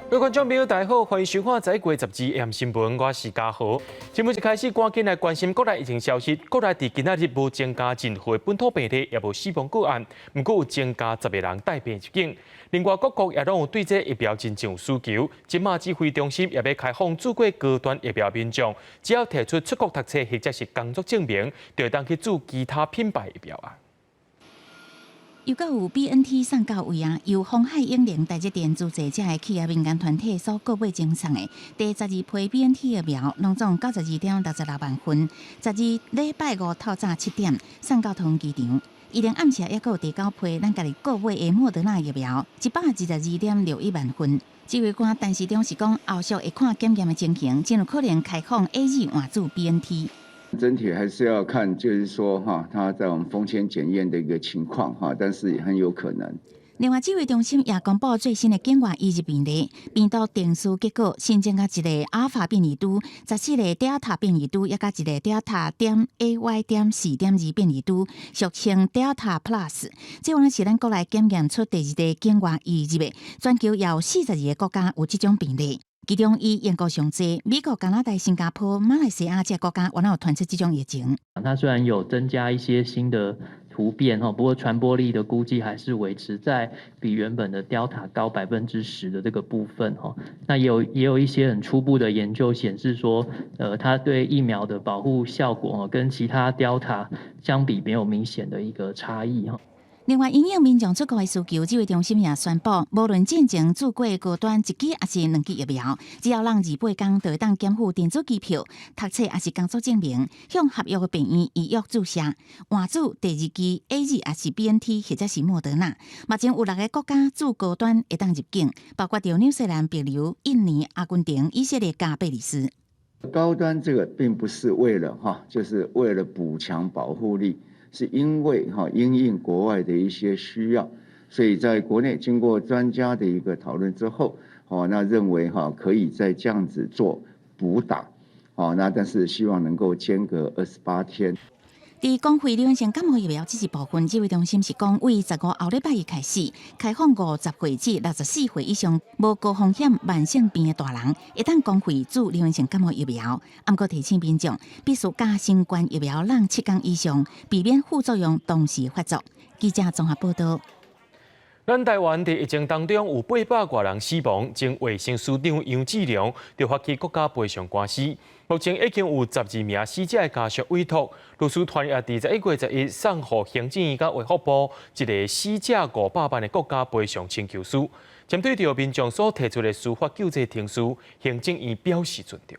各位觀眾朋友，大家好，歡迎收看11月12 AM 新聞，我是嘉豪。節目一開始，趕緊來關心國內疫情消息。國內佇今仔日無增加任何本土病例，也無死亡個案，毋過有增加10個人帶病入境。另外，各國也攏有對這疫苗真正有需求。這馬指揮中心也欲開放注過高端疫苗民眾，只要提出出國讀冊或者是工作證明，就會當去注其他品牌疫苗啊。又閣有 BNT 送到位啊！由鴻海永寧台積電資助遮个企業民間團體所購買贈送的第12批 BNT 疫苗，攏總92.66萬份。十二禮拜五透早7點送到桃園機場。伊連暗時猶閣有第九批咱家己購買的莫德納疫苗，122.61萬份。指揮官陳時中是講，後續會看檢驗的情形，真有可能開放 AZ 換注 BNT。整體還是要看，就是說哈，他在我們風險檢驗的一個情況哈，但是也很有可能。另外，指揮中心也公布最新的境外移入病例，病毒定序結果新增加一个阿爾法變異株，14個德爾塔變異株，抑加一個德爾塔點 AY.4.2變異株，俗稱德爾塔 Plus。這原來是咱國內檢驗出第二個境外移入的，全球有42個國家有這種病例。其中以英國上濟，美國、加拿大、新加坡、馬來西亞這國家，原來有傳出這種疫情。它雖然有增加一些新的突變哈，不過傳播力的估計還是維持在比原本的 Delta 高10%的這個部分哈。那也有一些很初步的研究顯示說，它對疫苗的保護效果跟其他 Delta 相比沒有明顯的一個差異哈。另外，因應民眾出國的需求，指揮中心也宣布，無論進前注過高端一劑抑是兩劑疫苗，只要人28天就會當減負電子機票、讀冊抑是工作證明，向合約的病院預約注射，換注第二劑 AZ 抑是 BNT 或者是莫德納。目前有六个國家注高端會當入境，包括著紐西蘭、帛琉、印尼、阿根廷、以色列佮貝里斯。高端這個並不是為了哈，就是為了補強保護力。是因為哈，因應國外的一些需要，所以在國內經過專家的一個討論之後，哦，那認為哈可以再這樣子做補打，哦，那但是希望能夠間隔28天。佇公費流行性感冒疫苗這一部分，指揮中心是講，為15後禮拜一開始開放50歲至64歲以上無高風險慢性病的大人，會當公費注流行性感冒疫苗。毋過提醒民眾，必須佮新冠疫苗攏7天以上，避免副作用同時發作。記者綜合報道。咱台灣佇疫情當中有800外人死亡，前衛生署長楊志良就發起國家賠償官司。目前已經有12名死者的家屬委託律師團，也佇11月11送予行政院佮衛福部一个死者500萬的國家賠償請求書。針對著民眾所提出的司法救濟程序，行政院表示尊重。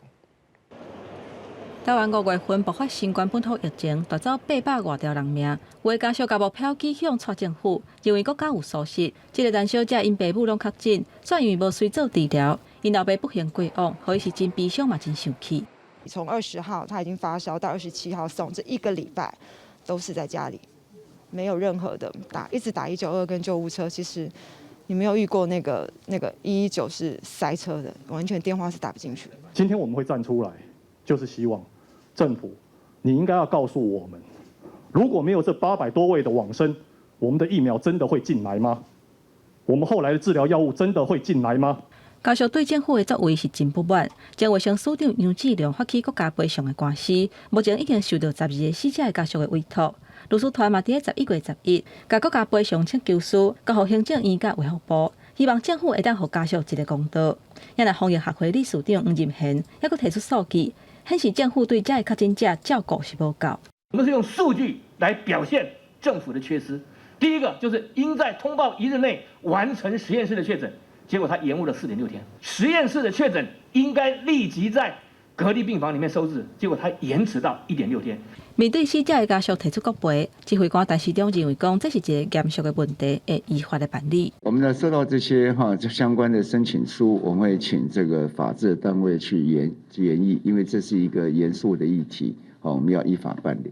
台灣5月份爆發新冠本土疫情，奪走800外條人命。有的家屬共目標指向蔡政府，認為國家有疏失。這个陳小姐𪜶爸母攏確診，煞因為無隨做治療，𪜶老爸不幸過往，予伊是真悲傷嘛，真生氣。從20號他已經發燒到27號送，這一個禮拜都是在家裡，沒有任何的打，一直打192跟救護車。其實你沒有遇過那個119是塞車的，完全電話是打不進去。今天我們會站出來，就是希望政府，你應該要告訴我們，如果沒有這800多位的往生，我們的疫苗真的會進來嗎？我們後來的治療藥物真的會進來嗎？家屬對政府的作為是真不滿，前衛生署長楊志良發起國家賠償的官司，目前已經受到12個死者的家屬的委託。律師團嘛，佇11月11，共國家賠償請求書交予行政院佮衛福部，希望政府會當予家屬一個公道。也若防疫學會理事長黃仁賢猶閣提出數據，顯示政府對這个確診者照顧是無夠。我們是用數據來表現政府的缺失。第一個就是應在通報一日內完成實驗室的確診，結果他延誤了4.6天。實驗室的確診應該立即在隔離病房裡面收治，結果他延遲到1.6天。面對死者的家屬提出國賠，指揮官陳時中認為講這是一個嚴肅的問題，會依法來辦理。我們呢收到這些哈這相關的申請書，我們會請這個法制單位去研議，因為這是一個嚴肅的議題，好，我們要依法辦理。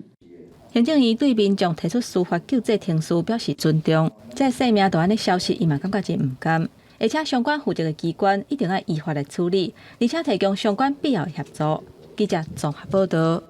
行政院對民眾提出司法救濟程序表示尊重，這生命就按呢消失，伊嘛感覺真毋甘，而且相關負責的機關一定愛依法來處理，而且提供相關必要的協助。記者綜合報道。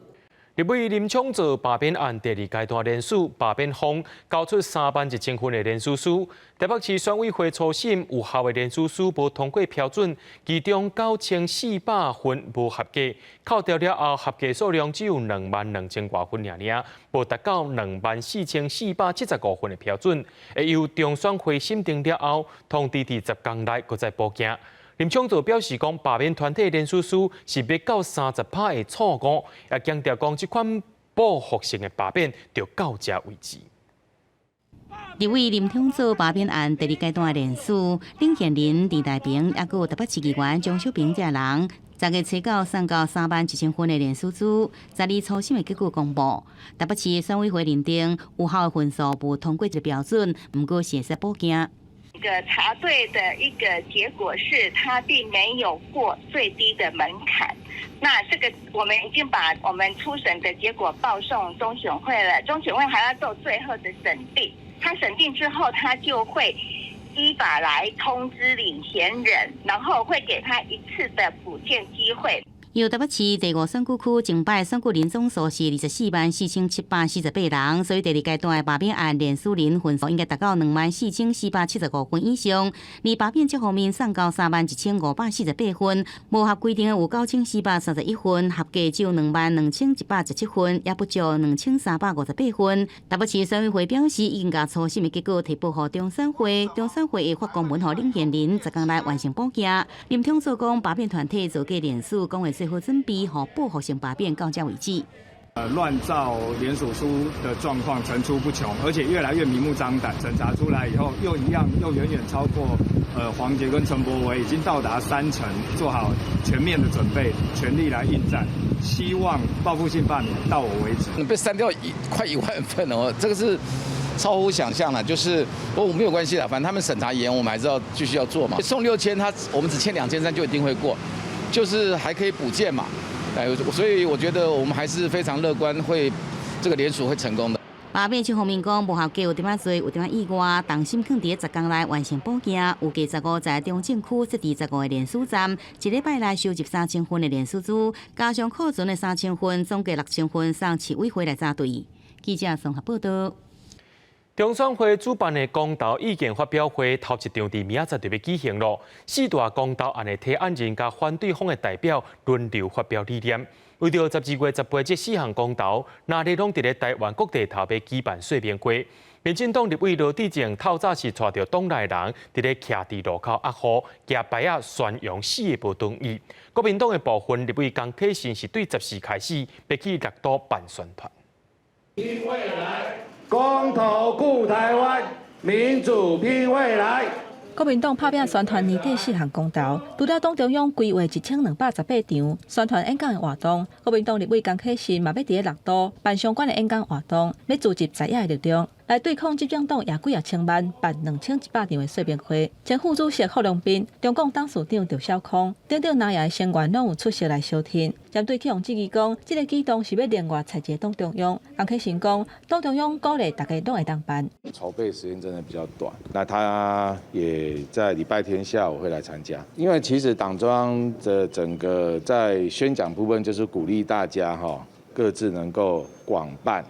立委林昶佐罷免案第二階段聯署，罷免方交出3萬1千份的聯署書。台北市選委會初審有效的聯署書無通過標準，其中9400份無合格，扣掉了後合格數量只有2萬2千外份爾爾，無達到24,475份的標準。會由中選會審定了後，通知佇10工內閣再補件。林昶佐表示講，罷免團體聯署書是欲到30趴的錯誤，也強調講這款報復性的罷免就到這為止。立委林昶佐罷免案第二階段聯署，領銜人陳大平，抑閣有台北市議員張小平這人，10月初九送交3萬1千份的聯署書，12初審的結果公布，台北市選委會認定有效的份數無通過這個標準，毋過是會使補件。一個查對的一個結果是，他並沒有過最低的門檻。那這個我們已經把我們初審的結果報送中選會了，中選會還要做最後的審定。他審定之後，他就會依法來通知領銜人，然後會給他一次的補件機會。由台北市第五選舉區前擺選舉人總數是244,748人，所以第二階段的罷免案聯署人份數應該達到24,475份以上。而罷免這方面送交31,548份，無合規定的有9431份，合格只有22,117份，也不足2358份。台北市選委會表示，已經共初審的結果提報予中選會，中選會會發公文予領銜人，10工內完成補件。林昶佐講，罷免團體造假聯署，講會做好準備，予報復性罷免到這為止。亂造聯署書的狀況層出不窮，而且越來越明目張膽。審查出來以後，又一樣，又遠遠超過黃捷跟陳柏惟，已經到達三成。做好全面的準備，全力來應戰，希望報復性罷免到我為止。被刪掉快1萬份哦，這個是超乎想象了。就是我沒有關係啦，反正他們審查嚴，我們還是要繼續要做嘛。送6000，他我們只欠2300就一定會過，就是還可以補件嘛。哎，所以我覺得我們還是非常樂觀，會這個聯署會成功的。罷免這方面講，無合格有點仔濟，有點仔意外，重新囥佇10工內完成補件，預計15在中正區設置15個聯署站，一禮拜內收集3000份的聯署書，加上庫存的3000份，總計6000份送市委會來查對。記者綜合報道。中選會主辦的公投意見發表會頭一場佇明仔載就欲舉行囉。四大公投案的提案人佮反對方的代表輪流發表理念。為著12月18這四項公投，今日攏佇咧台灣各地頭欲舉辦說明會。民進黨立委羅致政透早是帶著黨內人佇咧徛佇路口壓雨，舉牌仔宣揚四個無同意。國民黨的部分立委江啟臣是對14開始欲去六都辦宣傳。拼未來，公投顧台灣，民主拼未來。國民黨拍拚宣傳年底四項公投，除了黨中央規劃1288場宣傳演講的活動，國民黨立委江啟臣嘛欲佇咧六都辦相關的演講活動，欲組織在野的力量來對抗執政黨也幾仔千萬辦2100場的說明會。前副主席郝龍斌、中共董事長趙小康等等藍營的成員攏有出席來相挺。針對去予質疑講，這個舉動是欲另外拆一個黨中央。江啟臣講，黨中央鼓勵大家攏會當辦。籌備時間真的比較短，那他也在禮拜天下午會來參加。因為其實黨中央的整個在宣講部分，就是鼓勵大家哈，各自能夠廣辦。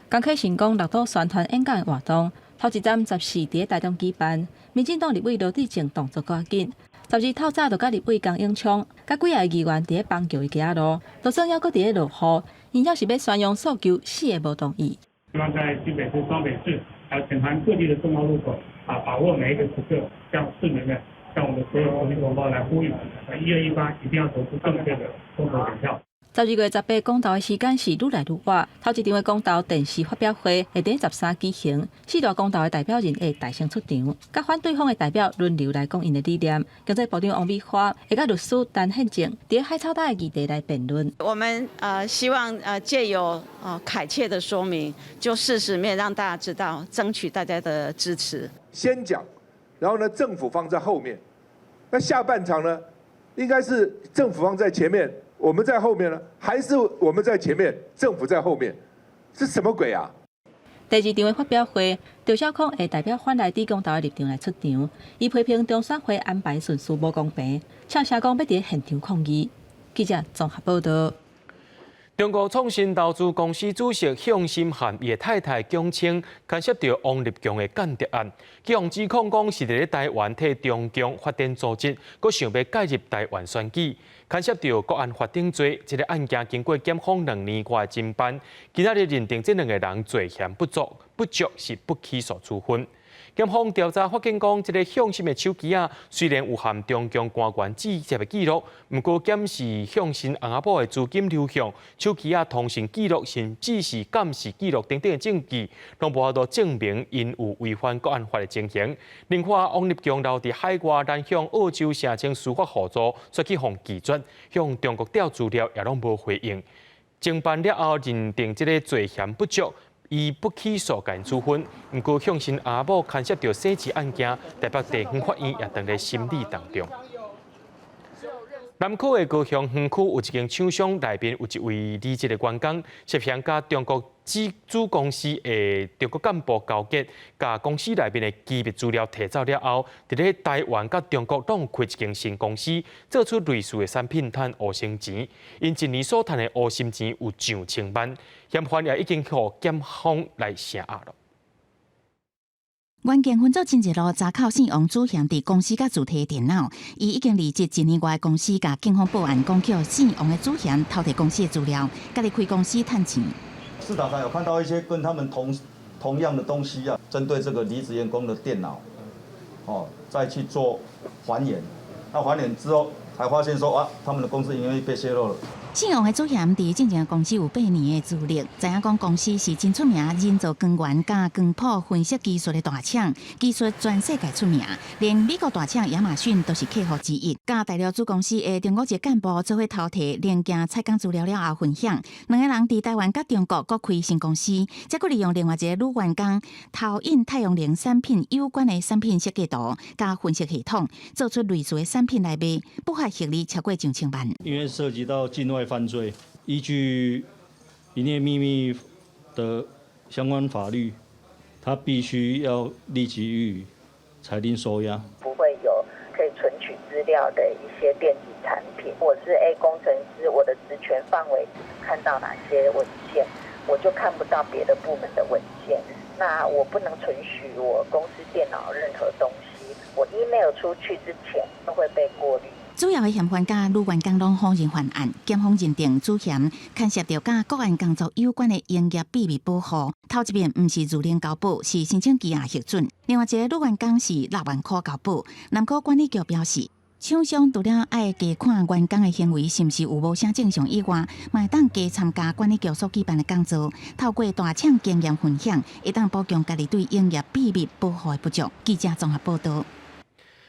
江啟臣講，六都宣傳演講的活動，頭一站14佇咧台中舉辦，民進黨立委羅致政動作較緊，12透早就佮立委江永昌，佮幾个議員佇咧板橋的街仔路，就算猶閣佇咧落雨，𪜶猶是欲宣揚訴求四个無同意。希望在新北市、雙北市，還有全台各地的重要路口，啊，把握每一個時刻，向市民們、向我們所有國民同胞來呼籲，1218一定要投出正確的公投選票。12月18公投的時間是愈來愈倚，頭一場的公投電視發表會會佇13舉行，四大公投的代表人會大聲出場，佮反對方的代表輪流來講𪜶的理念。經濟部長王美花會佮律師陳憲政佇海草島的議題來辯論。我們希望藉由懇切的說明，就事實面讓大家知道，爭取大家的支持。先講，然後呢，政府方在後面，那下半場呢，應該是政府方在前面。我們在後面呢，還是我們在前面，政府在後面，是什麼鬼啊？第二場的發表會，趙小康會代表反萊豬公投的立場來出場，伊批評中選會安排順序無公平，唱聲講欲佇現場抗議。記者綜合報道。中國創新投資公司主席向心漢伊的太太蔣青牽涉著王立強的間諜案，去予指控講是佇咧台灣替中共發展組織，閣想欲介入台灣選舉，牽涉著國安法等罪。這个案件經過檢方2年外的偵辦，今仔日認定這兩个人罪嫌不足，不足是不起訴處分。檢方調查發現講，這个向心的手機仔雖然有含中共官員接觸的記錄，毋過檢視向心翁仔某的資金流向、手機仔通訊記錄，甚至是監視記錄等等的證據，攏無法度證明𪜶有違反國安法的情形。另外，王立強留佇海外難向澳洲聲請司法互助，煞去予拒絕，向中國調資料也攏無回應。偵辦了後，認定這个罪嫌不足。以不起訴共處分，毋過向心阿某牽涉著洗錢案件，台北地方法院也正咧審理當中。南科的高雄園區有一間廠商內面有一位離職的員工，涉嫌佮中國子公司的中國幹部勾結，共公司內面的機密資料提走了後，佇咧台灣佮中國攏開一間新公司，做出類似的產品趁烏心錢。𪜶一年所趁的烏心錢有上千萬，嫌犯也已經予檢方來聲押了。關鍵分組真熱路，查扣姓王主嫌佇公司佮自提電腦，伊已經離職一年外，公司共警方報案，講予姓王的主嫌偷提公司的資料，家己開公司趁錢。市場上有看到一些跟他們同樣的東西啊，針對這個離職員工的電腦，哦，再去做還原。那還原之後，才發現說啊，他們的公司營業被洩露了。姓王的主嫌佇進前公司有8年的資歷，知影講公司是真出名人造光源佮光譜分析技術的大廠，技術全世界出名，連美國大廠亞馬遜都是客戶之一。佮大陸子公司的中國籍幹部做伙偷提零件採購資料了後分享，兩个人佇台灣佮中國各開新公司，再閣利用另外一个女員工偷印太陽能產品有關的產品設計圖佮分析系統，做出類似的產品來賣，不法獲利超過上千萬。因為涉及到境外犯罪，依據營業秘密的相關法律，他必須要立即予以裁定收押。不會有可以存取資料的一些電子產品。我是 A 工程師，我的職權範圍只能看到哪些文件，我就看不到別的部門的文件。那我不能存取我公司電腦任何東西，我 email 出去之前都會被過濾。主要的嫌犯佮女員工攏否認犯案，檢方認定主嫌牽涉著佮國安工作有關的營業秘密保護，頭一遍毋是自願交保，是申請羈押核准。另外一个女員工是6萬箍交保。南科管理局表示，廠商除了愛加看員工的行為是毋是有無啥正常以外，嘛會當加參加管理局所舉辦的講座，透過大廠經驗分享，會當補強家己對營業秘密保護的不足。記者綜合報導。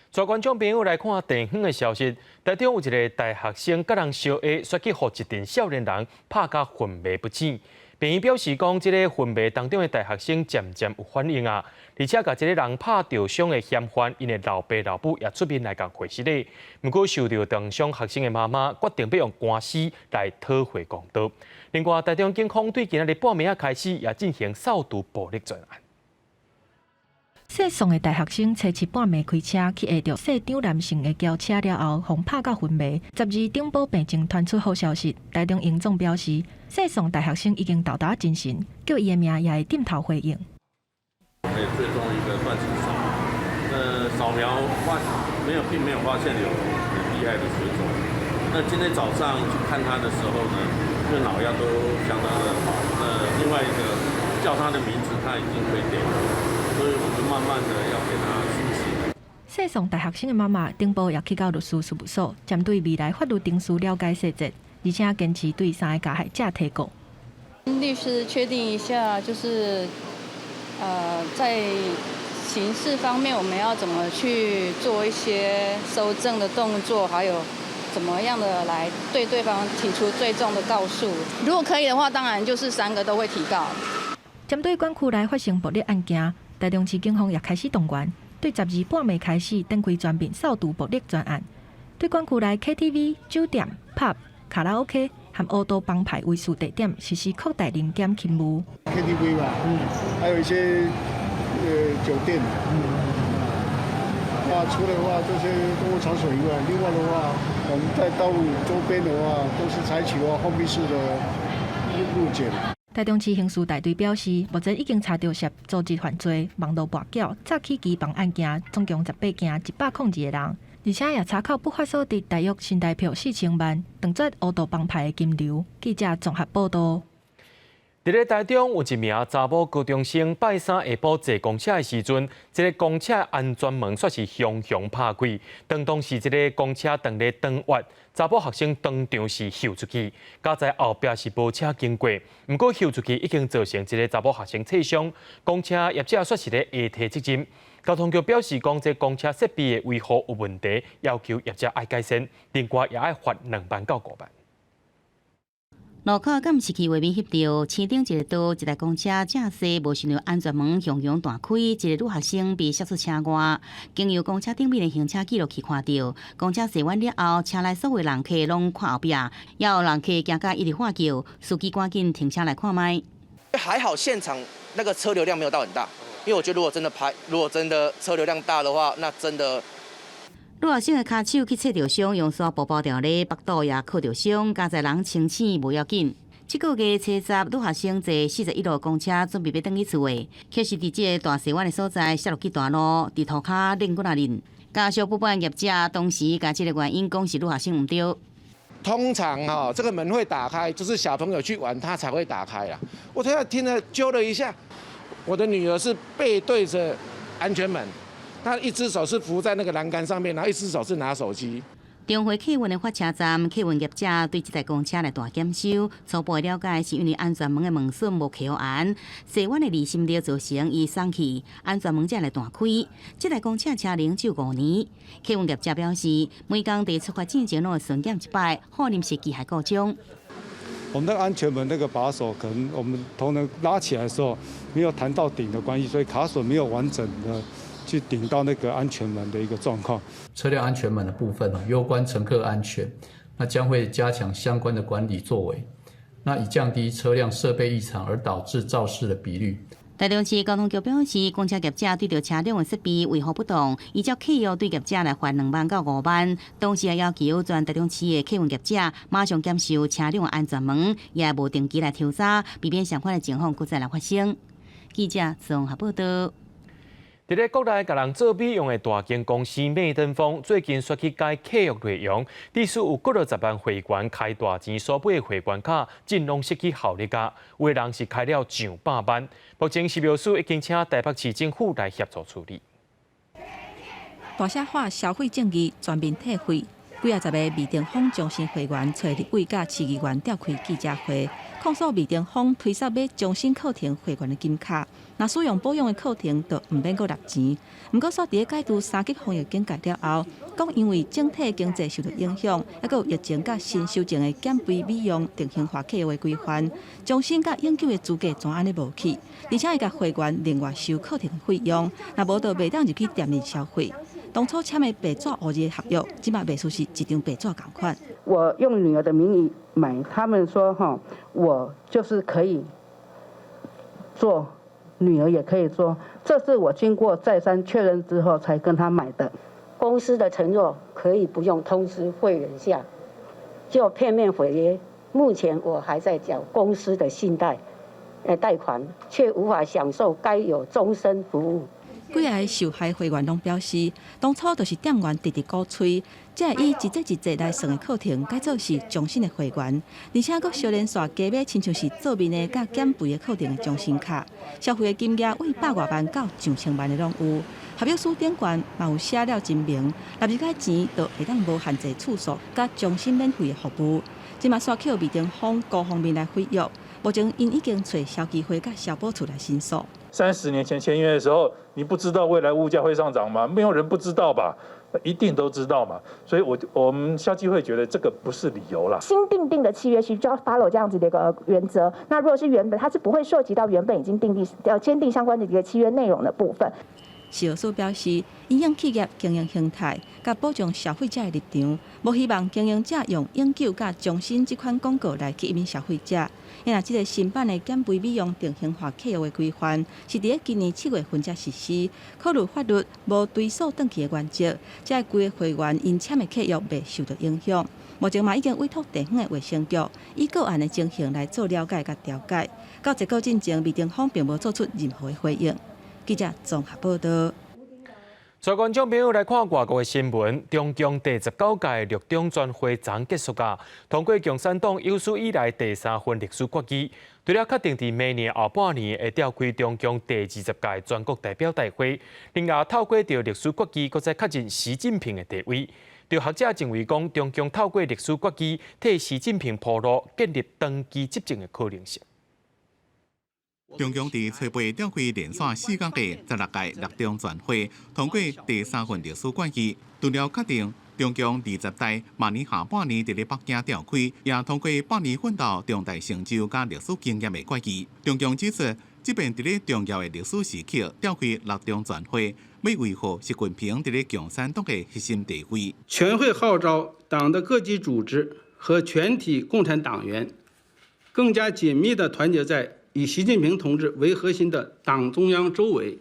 帶觀眾朋友來看地方的消息，台中有一个大學生佮人相下，煞去予一陣少年人拍甲昏迷不醒。病院表示講，這个昏迷當中的大學生漸漸有反應啊，而且共這个人拍著傷的嫌犯，𪜶的老爸老母也出面來共回釋咧。毋過受著重傷學生的媽媽決定欲用官司來討回公道。另外，台中警方對今仔日半暝仔開始也進行掃除暴力專案。姓宋的大學生初七半暝開車去下著姓張男性的轎車了後，予拍甲昏迷。12頂埔病情傳出好消息，台中榮總表示，姓宋大學生已經到達精神，叫伊的名也會點頭回應。我們也追蹤一個斷層掃，那掃描發沒有，並沒有發現有很厲害的水腫。那今天早上去看他的時候呢，這個腦壓都相當的好。那另外一個叫他的名字，他已經可以點了。所以我們慢慢的要給他甦醒。姓宋大學生的媽媽頂埔也去到律師事務所，針對未來法律程序了解細節，而且堅持對三個加害者提告。律師確定一下，就是在刑事方面我們要怎麼去做一些搜證的動作，還有怎麼樣的來對對方提出最終的告訴。如果可以的話，當然就是三個都會提告。針對管區內發生暴力案件，台中市警方也開始動員，對12半暝開始展開全面掃除暴力專案，對管區內 KTV、酒店、pub、卡拉 OK 和烏道幫派圍事地點實施擴大臨檢勤務。 KTV 吧，還有一些酒店，那除了話這些公共場所以外，另外的話，我們在道路周邊的話，都是採取話封閉式的。路檢。台中市刑事大隊表示，目前已經查著涉組織犯罪、網路跋筊、詐欺機房案件，總共18件，102個人，而且也查扣不法所得大約新台票4000萬，斷絕烏道幫派的金流。記者綜合報導。佇咧台中有一名查某高中生拜三下晡坐公車的時陣，這个公車安全門煞是雄雄拍開，當當時這个公車當咧轉彎，查某學生當場是溜出去，佳哉後壁是無車經過，毋過溜出去已經造成這个查某學生挫傷，公車業者煞是咧下提責任。交通局表示講，這公車設備的維護有問題，要求業者愛改善，另外也愛罰2萬到5萬。路口監視器畫面翕著，市頂一个道一台公車駕駛無想著安全門雄雄彈開，一個女學生被摔出車外。經由公車頂面的行車記錄器看著，公車駛彎了後，車內所有人客攏看後壁，也有人客驚甲一直喊叫，司機趕緊停車來看覓。還好現場那個車流量沒有到很大，因為我覺得如果真的拍，如果真的車流量大的話，那真的。女學生的跤手去挫著傷，用紗布包著咧，腹肚也磕著傷，佳哉人清醒無要緊。這個月初十，女學生坐41路公車準備欲轉去厝的，卻是佇這个大勢彎的所在摔落去大路，佇塗跤練幾若輪。家屬不滿業者當時共這个原因講是女學生毋對。通常哈，這個門會打開，就是小朋友去玩，他才會打開啦。我突然聽了揪了一下，我的女兒是背對着安全門。他一隻手是扶在那個欄杆上面，然後一隻手是拿手機。中回客運的發車站，客運業者對這台公車來大檢修，初步了解是因為安全門的門榫無扣嚴，踅彎的離心力造成伊鬆去，安全門才來彈開。這台公車車齡只有5年。客運業者表示，每工佇出發之前攏會巡檢一擺，可能是機械故障。我們的安全門那個把手，可能我們同仁拉起來的時候沒有彈到頂的關係，所以卡榫沒有完整的去頂到那個安全門的一個狀況。車輛安全門的部分呢，攸關乘客安全，那將會加強相關的管理作為，那以降低車輛設備異常而導致肇事的比率。台中市交通局表示，公車業者對著車輛的設備維護不當，依照契約對業者來罰2萬到5萬。同時也要求全台中市的客運業者馬上檢修車輛安全門，也無定期來抽查，避免相款的情況閣再來發生。記者綜合報導。佇咧國內共人做美容的大間公司媚登峰，最近煞去改契約內容，致使有幾若十萬會員開大錢所買的會員卡，盡攏失去效力矣，有的人是開了上百萬。目前食藥署已經請台北市政府來協助處理。大聲喊消費正義，全面退費。幾仔十个美登峰終身會員揣立委佮市議員召開記者會，控訴美登峰推捒買終身課程會員的金卡，若使用保養的課程就毋免閣納錢。毋過，煞佇咧解除三級防疫警戒了後，講因為整體經濟受著影響，猶閣有疫情佮新修正的減肥美容定型化契約的規範，終身佮永久的資格全按呢無去，而且會共會員另外收課程費用，若無就袂當入去店內消費。當初簽的白紙黑字的合約，這馬賣出是一張白紙仝款。我用女兒的名義買，他們說哈，我就是可以做，女兒也可以做，這是我經過再三確認之後才跟他買的。公司的承諾可以不用通知會員下，就片面毀約。目前我還在繳公司的信貸，貸款，卻無法享受該有終身服務。幾个受害會員攏表示，當初就是店員直直鼓吹，才會以一節一節來算的課程，改做是終身的會員，而且閣相連續加買親像是做面的佮減肥的課程的終身卡，消費的金額為百外萬到上千萬的攏有。合約書頂懸嘛有寫了真明，納入該錢就會當無限制次數佮終身免費的服務。這馬煞予美登峰高方面來毀約，目前𪜶已經揣消基會佮消保處來申訴。 30年前簽約的時候，你不知道未來物價會上漲嗎？沒有人不知道吧？一定都知道嘛。所以我們消基會覺得這個不是理由啦。新訂定的契約需要 follow 這樣子的一個原則。那如果是原本，它是不會涉及到原本已經訂定要簽訂相關的一個契約內容的部分。食藥署表示，影響企業經營形態，佮保障消費者的立場，無希望經營者用永久佮終身這款廣告來吸引消費者。因為這个新版的減肥美容定型化契約的規範，是佇咧今年7月份才實施，考慮法律無追溯轉去的原則，才會規个會員𪜶簽的契約袂受著影響。目前嘛已經委託地方的衛生局以個案的情形來做了解佮調解。到結果進前，梅定方並無做出任何的回應。記者綜合報道。所以觀眾朋友來看外國的新聞，中共第19屆六中全會昨結束啊，通過共產黨有史以來第三份歷史決議，除了確定佇明年後半年會召開中共第20屆全國代表大會，另外透過著歷史決議，閣再確認習近平的地位。著學者認為講，中共透過歷史決議替習近平鋪路，建立長期執政的可能性。中共佇初八召開連續4工的16屆六中全會，通過第三份歷史決議，除了確定中共20大明年下半年佇咧北京召開，也通過百年奮鬥重大成就佮歷史經驗的決議。中共指出，這遍佇咧重要的歷史時刻召開六中全會，欲維護習近平佇咧共產黨的核心地位。全會號召黨的各級組織和全體共產黨員，更加緊密地團結在以習近平同志為核心的黨中央周圍，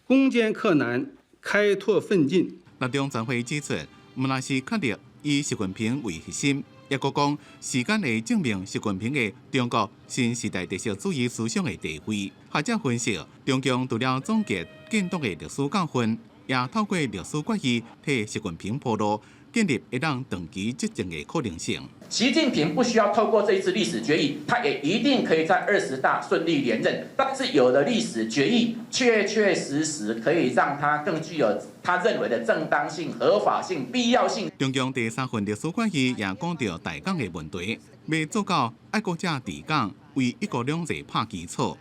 攻堅克難，開拓奮進。六中全會指出，毋但是確立以習近平為核心，抑閣講時間會證明習近平的中國新時代特色主義思想的地位。學者分析，中共除了總結建黨的歷史教訓，也透過歷史決議替習近平鋪路，建立會當長期執政的可能性。習近平不需要透過這一次歷史決議，他也一定可以在二十大順利連任。但是有了歷史決議，確確實實可以讓他更具有他認為的正當性、合法性、必要性。中共第三份歷史決議也講到台港的問題，欲做到愛國者治港，為一國兩制拍基礎。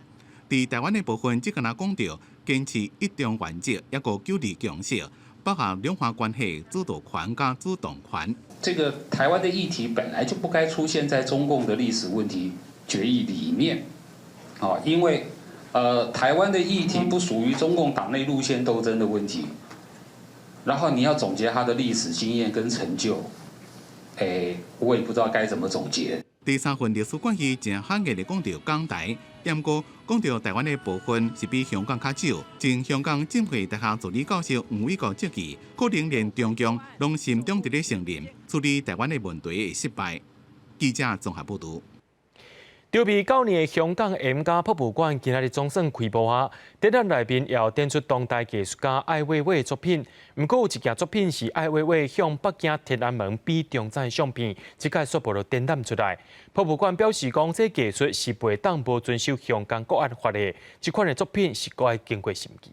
佇台灣的部分，只敢若講著堅持一中原則，抑閣九二共識，包含兩岸關係主導權佮主動權。這個台灣的議題本來就不該出現在中共的歷史問題決議裡面，啊，因為台灣的議題不屬於中共黨內路線鬥爭的問題，然後你要總結他的歷史經驗跟成就，欸，我也不知道該怎麼總結。第三份歷史決議誠罕見的講著港台，毋過講著台灣的部分是比香港較少。前香港浸會大學助理教授黃偉國質疑，可能連中共攏心中佇咧承認處理台灣的問題會失敗。記者綜合報導。籌備9年的香港 M+ 博物館今仔日總算開幕啊！展覽內面也有展出當代藝術家艾未未的作品。毋過有一件作品是艾未未向北京天安門比中指的相片，這擺煞無展覽出來。博物館表示講，這藝術是袂當無遵守香港國安法的，這款的作品是閣愛經過審議。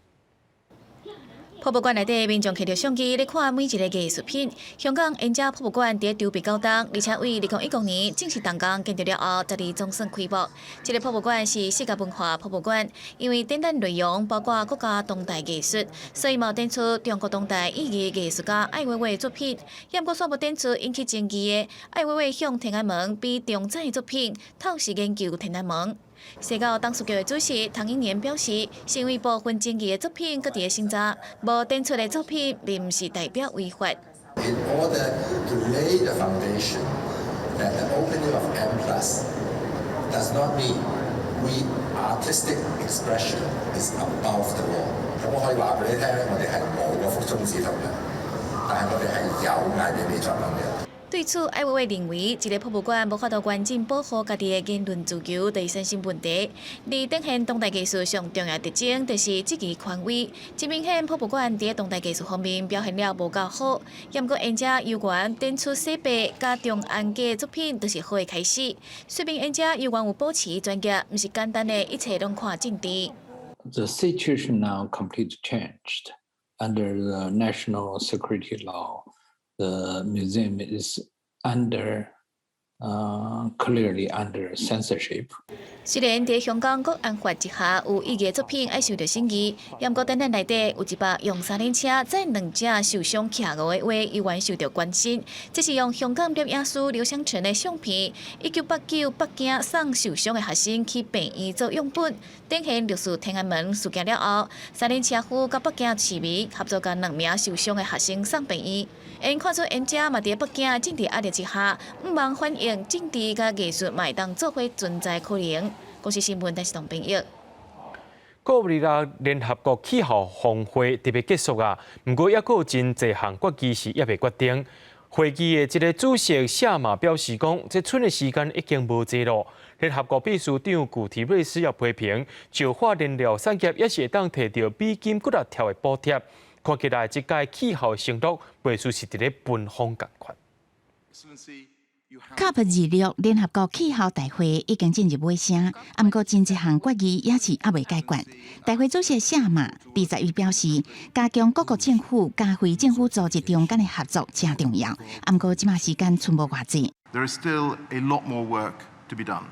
博物館內底民眾提著相機咧看每一个藝術品。香港 M+ 博物館佇籌備9冬，而且為2016年正式動工建築了後，12總算開幕。這个博物館是世界文化博物館，因為展覽內容包括國家當代藝術，所以嘛展出中國當代異議藝術家艾未未作品。毋過煞無展出引起爭議的艾未未向天安門比中指的作品，透視研究天安門。西九董事局的主席唐英年表示，是因為部分爭議的作品閣佇咧審查，無展出的作品並毋是代表違法。 In order to lay the foundation that the opening of M plus does not mean we artistic expression is above the law。咁我可以話俾你聽，我哋係冇嗰幅中指圖嘅，但係我哋係有艾未未作品嘅。對此，艾未未認為，一个博物館無法度完整保護家己的言論自由，就會產生問題。而展現當代藝術上重要特徵，就是質疑權威。真明顯，博物館佇當代藝術方面表現了無夠好。毋過，M+猶原展出洗白佮重安家作品，就是好的開始。說明 M+猶原有保持專業，毋是簡單的一切攏看政治。 The situation now completely changed under the national security law. The museum is clearly under censorship. 雖然佇香港國安法之下有異議作品愛受著審議，毋過展覽內底有一百用三輪車載兩隻受傷企鵝的畫，猶原受著關心。這是用香港攝影師劉湘成的相片，1989北京送受傷的學生去病院做樣本，展現六四天安門事件了後，三輪車夫佮北京市民合作，共兩名受傷的學生送病院。𪜶看出 M+嘛佇北京的政治壓力之下，毋茫反映政治佮藝術嘛會當做伙存在可能。公視新聞，陳世東編譯。 COP26聯合國氣候峰會特別結束啊，毋過猶閣有真濟項決議是猶未決定。會議的這个主席謝馬表示講，這賰的時間已經無濟囉。聯合國秘書長古提瑞斯也批評，石化燃料產業也是會當提著美金幾若兆的補貼。看起來，這屆氣候承諾袂輸是佇咧奔風仝款。 COP 26聯合國氣候大會已經進入尾聲，毋過真濟項決議也是猶未解決。大會主席謝馬21表示，加強各國政府佮非政府組織中間的合作誠重要。毋過這馬時間賰無偌濟。 There is still a lot more work to be done,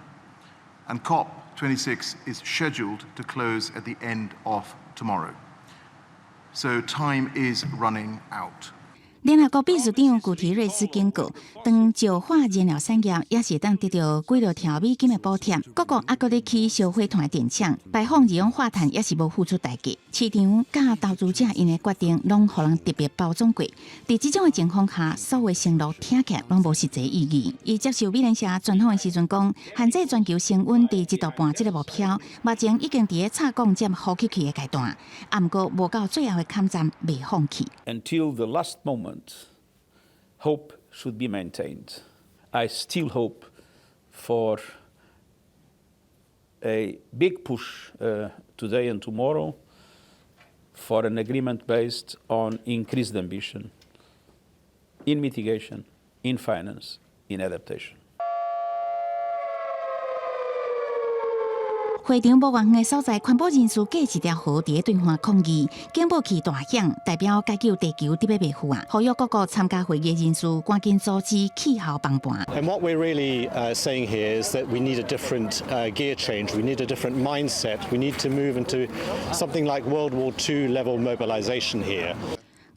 and COP26 is scheduled to close at the end of tomorrow. So time is running out. 聯合國秘書長古提瑞斯警告，當石化燃料產業也是會當得著幾若兆美金的補貼，各國猶閣咧起燒火炭的電廠，排放二氧化碳也是無付出代價。市場佮投資者𪜶的決定，攏予人特別包裝過。佇這種的情況下，所有承諾聽起來攏無實際意義。伊接受美聯社專訪的時陣講，限制全球升溫佇一度半這个目標，目前已經佇咧插鋼接呼吸器的階段，毋過無到最後的坎站袂放棄。 Until the last moment, hope should be maintained. I still hope for a big push today and tomorrow for an agreement based on increased ambition in mitigation, in finance, in adaptation. 會場無偌遠的所在，環保人士隔一條河佇咧對岸抗議，警報器大響，代表解救地球得欲袂赴啊！呼籲各國參加會議人士趕緊阻止氣候崩盤。 And what we're really saying here is that we need a different gear change. We need a different mindset. We need to move into something like World War II level mobilization here.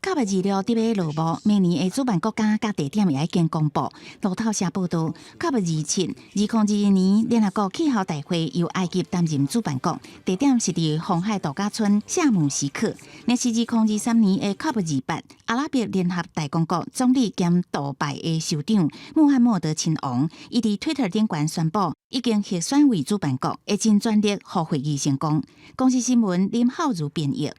COP 26得欲落幕，明年的主辦國家佮地點也已經公布。路透社報道，COP 27，2022年聯合國氣候大會由埃及擔任主辦國，地點是佇紅海度假村夏姆錫克。若是2023年的 COP 28，阿拉伯聯合大公國總理兼杜拜的酋長穆罕默德親王，伊佇推特頂懸宣布，已經獲選為主辦國，會盡全力予會議成功。公視新聞林浩如編譯。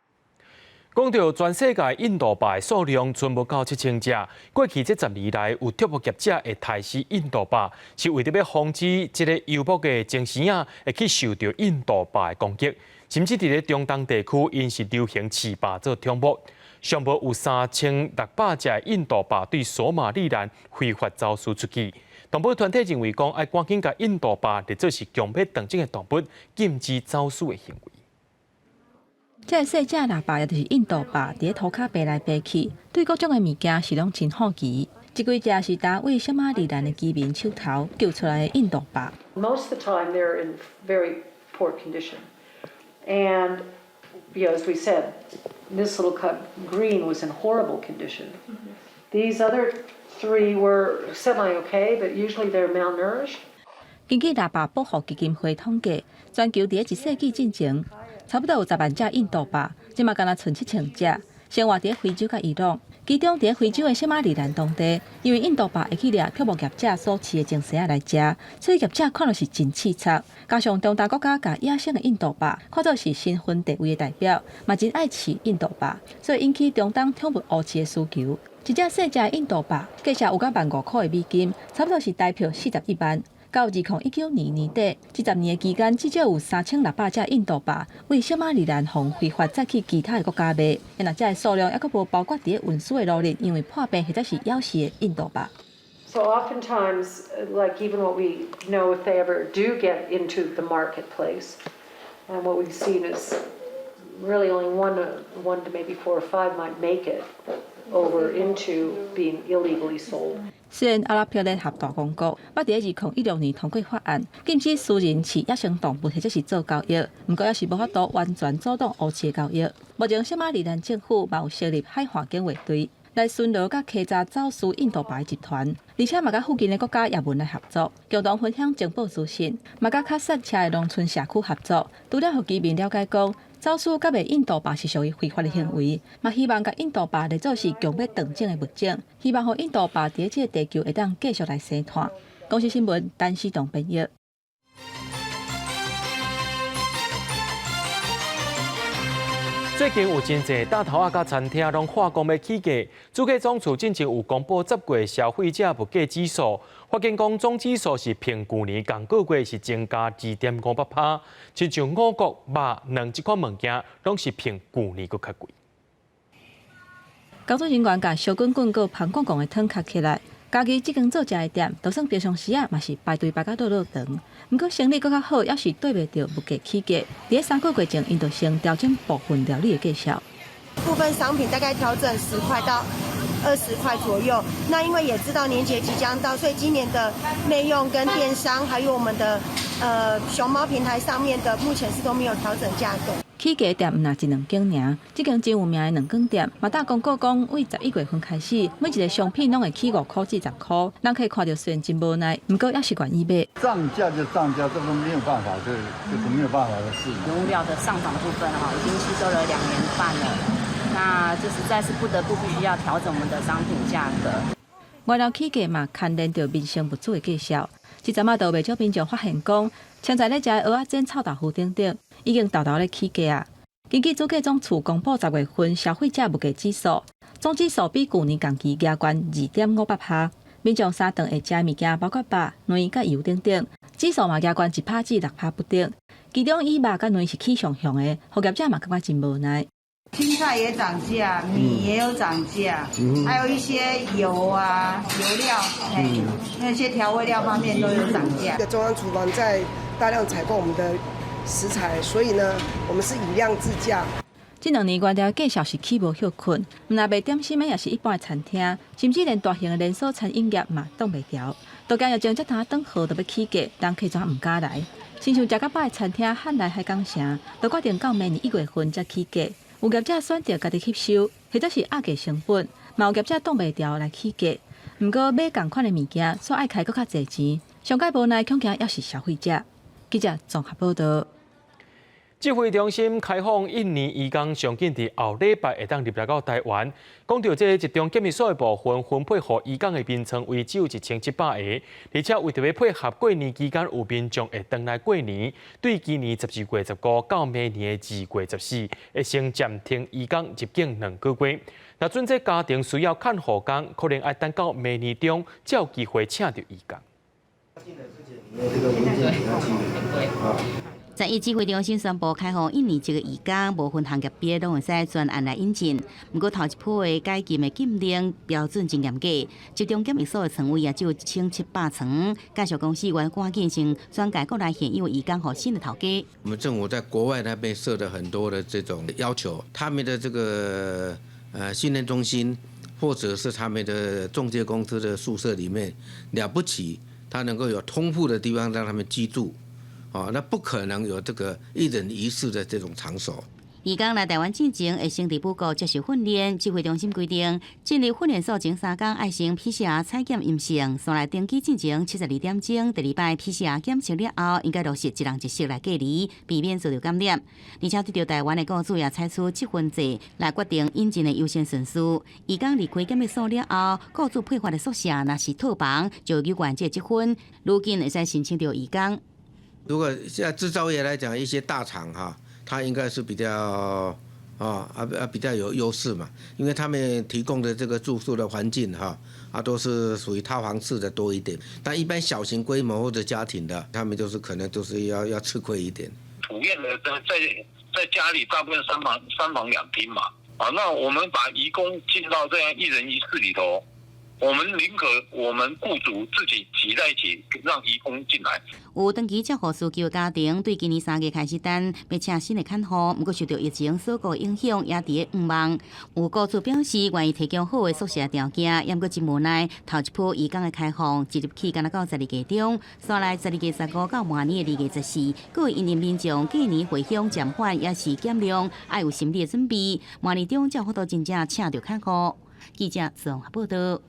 講到全世界印度豹數量賰無夠7000隻，過去這10年來有畜牧業者會刣死印度豹，是為著欲防止這个游牧的精牲仔會去受著印度豹的攻擊，甚至佇咧中東地區，𪜶是流行飼豹做寵物。上無有3600隻印度豹對索馬里蘭非法走私出去。動保團體認為講，愛趕緊共印度豹列做是強欲斷種的動物，禁止走私的行為。這个細隻獵豹，也就是印度豹，佇咧塗跤爬來爬去，對各種的物件是攏真好奇。這幾隻是佇位索馬里蘭的居民手頭救出來的印度豹。 Most of the time, they're in very poor condition, and as we said, this little cub green was in horrible condition. These other three were semi okay, but usually they're malnourished. 根據獵豹保護基金會統計，全球佇咧一世紀進前，差不多有10萬隻印度豹，這馬干焦賰7000隻，生活佇咧非洲佮伊朗。其中佇咧非洲的索馬里蘭當地，因為印度豹會去掠畜牧業者所飼的精牲仔來食，所以業者看著是真刺激。加上中東國家共野生的印度豹看做是身份地位的代表，嘛真愛飼印度豹，所以引起中東寵物烏飼的需求。一隻細隻的印度豹，價值有到15,000塊的美金，差不多是台票41萬。到2019年年底，這10年的期間，至少有3600隻印度豹為索馬里蘭予非法載去其他的國家賣。若這个數量猶閣無包括佇咧運輸的路裡，因為破病或者是枵死的印度豹。 So oftentimes, like even what we know, if they ever do get into the marketplace, and what we've seen is really only one to maybe four or five might make it over into being illegally sold. 雖然阿拉伯聯合大公國捌佇咧2016年通過法案，禁止私人飼野生動物或者是做交易，毋過猶是無法度完全阻擋烏飼交易。目前，索馬里蘭政府嘛有成立海岸警衛隊來巡邏佮稽查走私印度豹集團，而且嘛佮附近的國家也門來合作，共同分享情報資訊，嘛佮較塞車的農村社區合作。除了予居民了解講，走私佮賣印度豹是屬於非法的行為，嘛希望共印度豹列做是強欲斷種的物種，希望予印度豹佇這个地球會當繼續來生湠。公視新聞，陳思棟編譯。最近有真濟大頭仔佮餐廳攏喊講欲起價，主計總處進前有公布10月消費者物價指數，發現講總指數是比舊年仝個月是增加2.58%，親像五穀、肉、卵這款物件，攏是比舊年閣較貴。工作人員共燒滾滾閣芳滾滾的湯敲起來。家己這間做食的店，就算平常時仔，嘛是排隊排甲落落長。毋過生意閣較好，猶是對袂著物價起價。佇咧3個月前，𪜶就先調整部分料理的價數。部分商品大概調整10塊到20塊左右。那因為也知道年節即將到，所以今年的內用跟電商，還有我們的熊貓平台上面的，目前是都沒有調整價格。起價店毋若一兩間爾，這間真有名的卵羹店，嘛搭公告講，對11月份開始，每一个商品攏會起5塊至10塊。人客看著雖然真無奈，毋過猶是願意買。漲價就漲價，這個沒有辦法，這個沒有辦法的事。原物料的上漲的部分哈，已經吸收了2年半了，那這實在是不得不必須要調整我們的商品價格。原料起價嘛，牽連著民生物資的價數。這陣仔就袂少民眾發現講，像在咧食的蚵仔煎、臭豆腐等等，已經沓沓咧起價啊！根據主計總處公布10月份消費者物價指數，總指數比舊年仝期加懸2.58%。民眾三頓會食的物件包括肉、卵佮油等等，指數嘛加懸1%至6%不等。其中以肉佮卵是起上懸的，予業者嘛感覺真無奈。青菜也漲價，米也有漲價，還有一些油啊、油料，那些調味料方面都有漲價。中央廚房在大量採購我們的食材，所以呢，我們是以量制價。這兩年原料價數是起無歇睏，毋但賣點心的，抑是一般的餐廳，甚至連大型的連鎖餐飲業嘛擋袂牢。都驚疫情這頭轉好就欲起價，人客怎毋敢來？親像食較飽的餐廳漢來海港城，都決定到明年1月份才起價。有業者選擇家己吸收，或者是壓低成本，嘛有業者擋袂牢來起價。毋過買仝款的物件，煞愛開閣較濟錢，上蓋無奈，恐驚猶是消費者。記者綜合報導。指揮中心開放印尼移工上緊佇後禮拜會當入來到台灣。講著這集中檢疫所的部分分配予移工的眠床位只有1700個，而且為著欲配合過年期間有民眾會轉來過年，對今年12月15到明年的2月14，會先暫停移工入境2個月。若準這家庭需要看護工，可能愛等到明年中才有機會請著移工。 11指揮中心宣布開放印尼籍的移工，無分行業別，攏會使專案來引進。毋過頭一波的解禁的禁令標準真嚴格，集中檢疫所的床位也只有1700床。介紹公司願趕緊先轉介國內現有移工予新的頭家。我們政府在國外那邊設了很多的這種要求，他們的這個訓練中心，或者是他們的中介公司的宿舍裡面，了不起，他能夠有通鋪的地方讓他們居住。哦，那不可能有這個一人一室的這種場所。移工來台灣進前，會先佇補國接受訓練。指揮中心規定，進入訓練所前3工愛先 PCR 採檢陰性，煞來登機進前72點鐘，第二擺 PCR 檢測了後，應該落實一人一室來隔離，避免受著感染。而且對著台灣的雇主也採取積分制來決定引進的優先順序。移工離開檢疫所了後，雇主配發的宿舍若是套房，就有原這積分，愈緊會使申請著移工。如果現在製造業來講，一些大廠哈，它應該是比較比較有優勢嘛，因為他們提供的這個住宿的環境哈都是屬於套房式的多一點。但一般小型規模或者家庭的，他們就是可能就是要吃虧一點。普遍的在家裡大部分三房兩廳嘛，啊，那我們把移工進到這樣一人一室裡頭。我們寧可我們僱主自己擠在一起，讓移工進來。有長期照護需求的家庭，對今年3月開始等欲請新的看護，毋過受著疫情所過影響，也佇咧向望。有僱主表示願意提供好的宿舍條件，毋過真無奈，頭一波移工的開放，一入去干焦到12月中，煞來12月15到明年的2月14，閣會因應民眾過年回鄉暫緩，抑是減量，愛有心理的準備。明年中才有法度真正請著看護。記者綜合報導。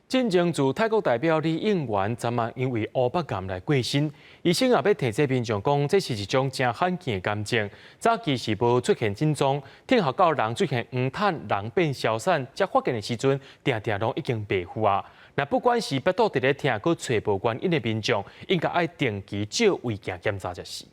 進前駐泰國代表李應元，昨晚因為烏腹癌來過身，醫生也欲提醒民眾講，這是一種誠罕見的癌症，早期是無出現症狀，聽候到人出現黃疸、人變消散，才發現的時陣，定定攏已經袂赴啊。若不管是腹肚佇咧疼，閣揣無原因的民眾，應該愛定期照胃鏡檢查才是。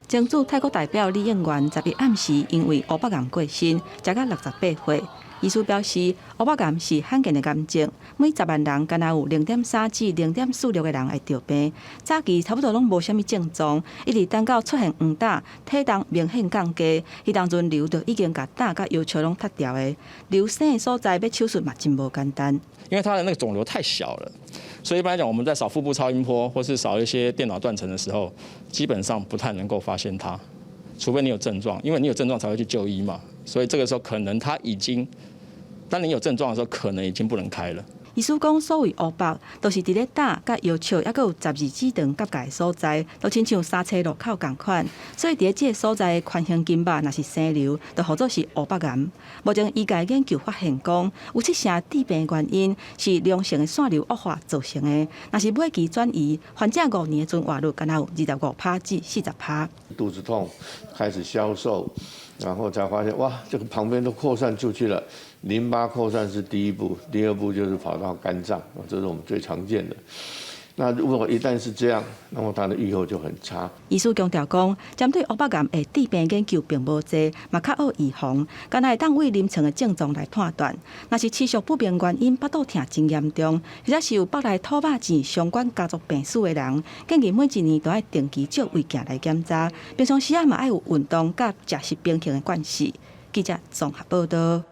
前駐泰國代表李應元11暗時因為烏腹癌過身，時甲68歲。醫師表示，烏腹癌是罕見的癌症，每10萬人干焦有0.3至0.46個人會著病。早期差不多攏無啥物症狀，一直等到出現黃疸，體重明顯降低，彼當陣瘤就已經共膽佮腰鞘攏踢掉的。瘤生的所在欲手術嘛真無簡單。因為它的那個腫瘤太小了，所以一般來講，我們在掃腹部超音波或是掃一些電腦斷層的時候，基本上不太能夠發現它，除非你有症狀，因為你有症狀才會去就醫嘛。所以這個時候可能它已經，當你有症狀的時候，可能已經不能開了。醫師講，所謂烏腹，就是佇咧膽佮腰鞘，猶閣有十二指腸夾界的所在，都親像三叉路口仝款。所以佇咧這个所在的寬胸筋肉，若是生瘤，就號做是烏腹癌。目前醫界研究發現講，有七成致病原因是良性的腺瘤惡化造成的。若是尾期轉移，患者5年的存活率干焦有25%至40%。肚子痛，開始消瘦，然後才發現哇，這個旁邊都擴散出去了。淋巴擴散是第一步，第二步就是跑到肝臟，這是我們最常見的。那如果一旦是這樣，那麼它的預後就很差。醫師強調講，針對烏腹癌的致病研究並無濟，嘛較好預防，干焦會當對臨床的症狀來判斷。若是持續不明原因，腹肚疼真嚴重，或者是有腹內吐肉糋相關家族病史的人，建議每一年都愛定期照胃鏡來檢查。平常時仔嘛愛有運動佮食食平衡的關係。記者綜合報道。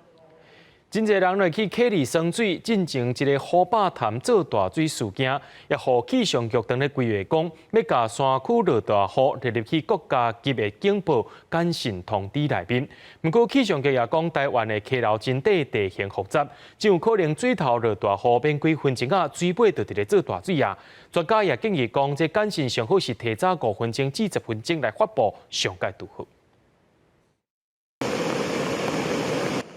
真濟人來去溪裡耍水，進前一个虎霸潭做大水事件，也予氣象局當咧規劃講，欲共山區落大雨列入去國家級的警報簡訊通知內面。毋過氣象局也講，台灣的溪流真塊地形複雜，真有可能水頭落大雨，免幾分鐘啊，水尾就佇咧做大水啊。專家也建議講，這簡訊上好是提早5分鐘至10分鐘來發布，上蓋拄好。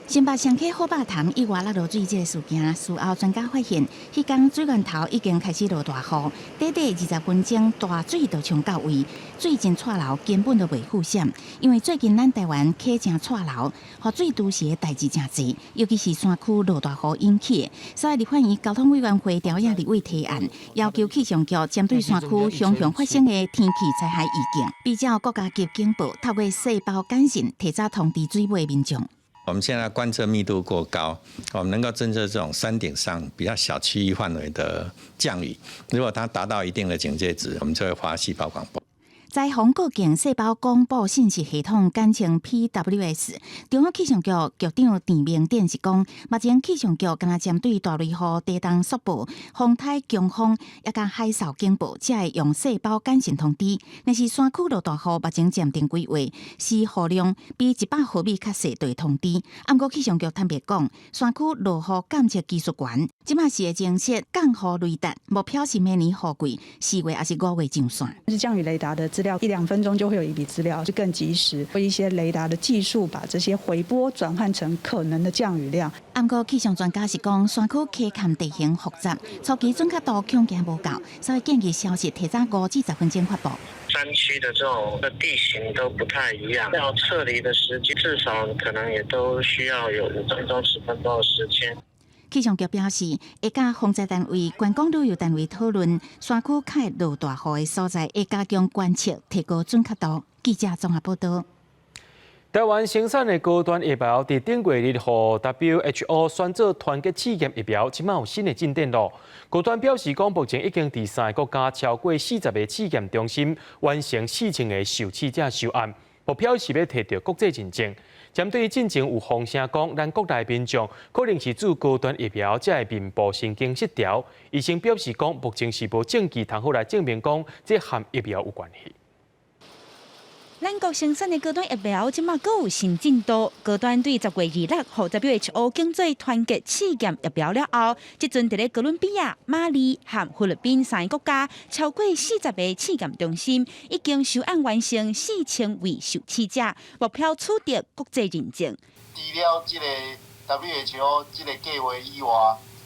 新北雙溪虎霸潭意外落落水這个事件，事後專家發現，彼工水源頭已經開始落大雨，短短20分鐘，大水就衝到位，水真掣流，根本就袂赴險。因為最近咱台灣溪誠掣流，雨水攄時的代誌誠濟，尤其是山區落大雨引起的。所以立法院交通委員會調影立委提案，要求氣象局針對山區常常發生的天氣災害預警，比照國家級警報，透過細胞簡訊提早通知水尾民眾。我們現在觀測密度過高，我們能夠偵測這種山頂上比較小區域範圍的降雨，如果它達到一定的警戒值，我們就會發細胞廣播。災防過境細胞廣播信息系統簡稱 PWS，中央氣象局局長鄭明典是講，目前氣象局干焦針對大雷雨、地動速報、風颱強風，抑佮海嘯警報，才會用細胞簡訊通知。若是山區落大雨，目前暫定規劃是雨量比100毫米較細就會通知。毋過氣象局坦白講，山區落雨監測技術懸，這馬是會增設降雨雷達，目標是明年雨季4月抑是5月上線。是降雨雷達的資料，一兩分鐘就會有一筆資料，就更及時。一些雷達的技術，把這些回波轉換成可能的降雨量。毋過氣象專家是講，山區溪崁地形複雜，初期準確度恐驚無夠，所以建議消息提早5至10分鐘發布。山區的這種的地形都不太一樣，要撤離的時間至少可能也都需要有5分鐘、10分鐘的時間。氣象局表示，會佮防災單位、觀光旅遊單位討論山區較會落大雨的所在，會加強觀測，提高準確度。記者綜合報道。台灣生產的高端疫苗，佇頂月日予 WHO 選做團結試驗疫苗，這馬有新的進展囉。高端表示講，目前已經佇三个國家超過40個試驗中心完成4000個受試者收案，目標是欲提著國際認證。針對進前有風聲講，咱國內民眾可能是注高端疫苗，才會面部神經失調。醫生表示講，目前是無證據通好來證明講這和疫苗有關係。咱國生產的高端疫苗，這馬閣有新進度。高端對10月26予 WHO 揀做團結試驗疫苗了後，這陣佇咧哥倫比亞、馬里和菲律賓三个國家，超過40個試驗中心已經收案完成4000位受試者，目標取得國際認證。除了這个 WHO 這个計劃以外，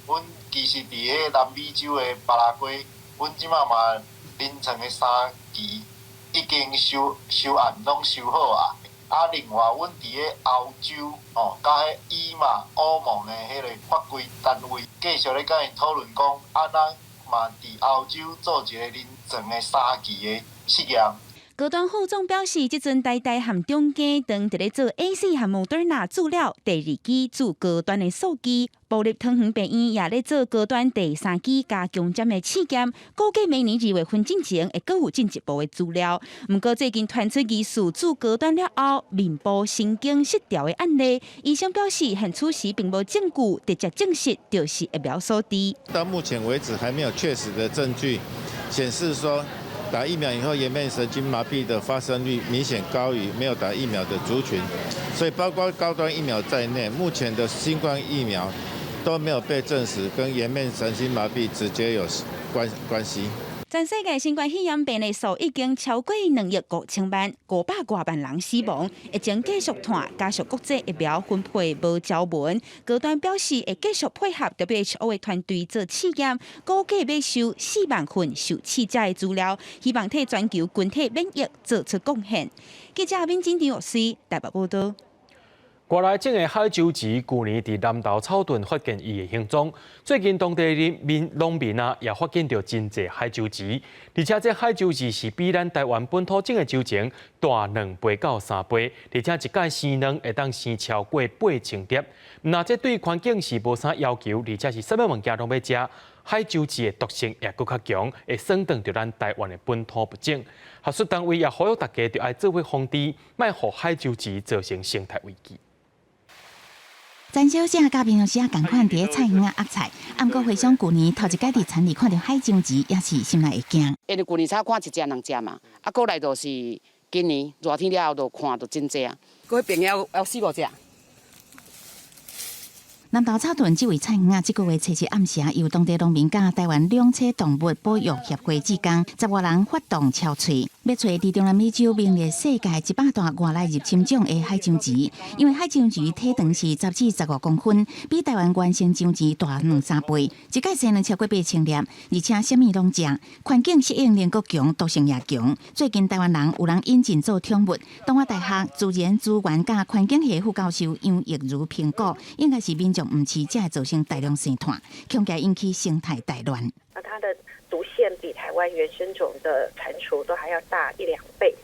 阮其實佇彼南美洲的巴拉圭，阮這馬嘛臨床的三期。已經收收案攏收好啊！啊，另外，阮佇咧歐洲吼，佮彼 EMA 歐盟的彼个法規單位，繼續咧佮𪜶討論講，啊，咱嘛佇歐洲做一个臨床的三期的試驗。高端副總表示，這陣台大和中興當佇咧做 AZ 和莫德納注了第二劑注高端的數據，部立桃園病院也咧做高端第三劑加強針的試驗，估計明年2月份進前會閣有進一步的資料。毋過最近傳出疑似注高端了後面部神經失調的案例，醫生表示現此時並無證據直接證實就是疫苗所致。到目前為止，還沒有確實的證據顯示說，打疫苗以後，顏面神經麻痹的發生率明顯高於沒有打疫苗的族群，所以包括高端疫苗在內，目前的新冠疫苗都沒有被證實跟顏面神經麻痹直接有關係。全世界新冠肺炎病例數已經超過2億5千萬，500外萬人死亡。疫情繼續拖，加上國際疫苗分配無條文，高端表示會繼續配合 WHO 的團隊做試驗，估計欲收4萬份受試者的資料，希望替全球群體免疫做出貢獻。記者敏晶、張玉水台北報道。外來種的海蟄蛆，舊年佇南投草屯發現伊的行蹤。最近當地的民農民啊，也發現著真濟海蟄蛆，而且這海蟄蛆是比咱台灣本土種的蟄蟲大2倍到3倍，而且一擺生卵會當生超過8000粒。若這對環境是無啥要求，而且是啥物物件攏欲食。海蟄蛆的毒性也閣較強，會損斷著咱台灣的本土物種。學術單位也呼籲大家，著愛做伙防治，莫予海蟄蛆造成生態危機。陳小姐佮平常時仔仝款佇咧菜園仔壓菜，毋過回想舊年頭一擺佇田裡看著海蟄蛆，也是心內會驚。因為舊年才看一隻兩隻嘛，啊，過來就是今年熱天了後就看著真濟啊，閣彼邊有四五隻。南投草屯這位菜園仔，這個月初七暗時由當地農民佮台灣兩棲動物保育協會志工十外人發動敲揣，欲揣佇中南美洲名列世界100大外來入侵種的海蟄蛆。因為海蟄蛆體長是10至15公分，比台灣原生蟄蛆大兩三倍，一擺生卵超過8000粒，而且啥物攏食，環境適應能力強，毒性也強。最近台灣人有人引進做寵物，東華大學自然資源佮環境系副教授楊益如評估，應該是民眾毋飼才會造成大量生湠，恐驚引起生態大亂。那它的毒腺比台灣原生種的蟾蜍都還要大一兩倍，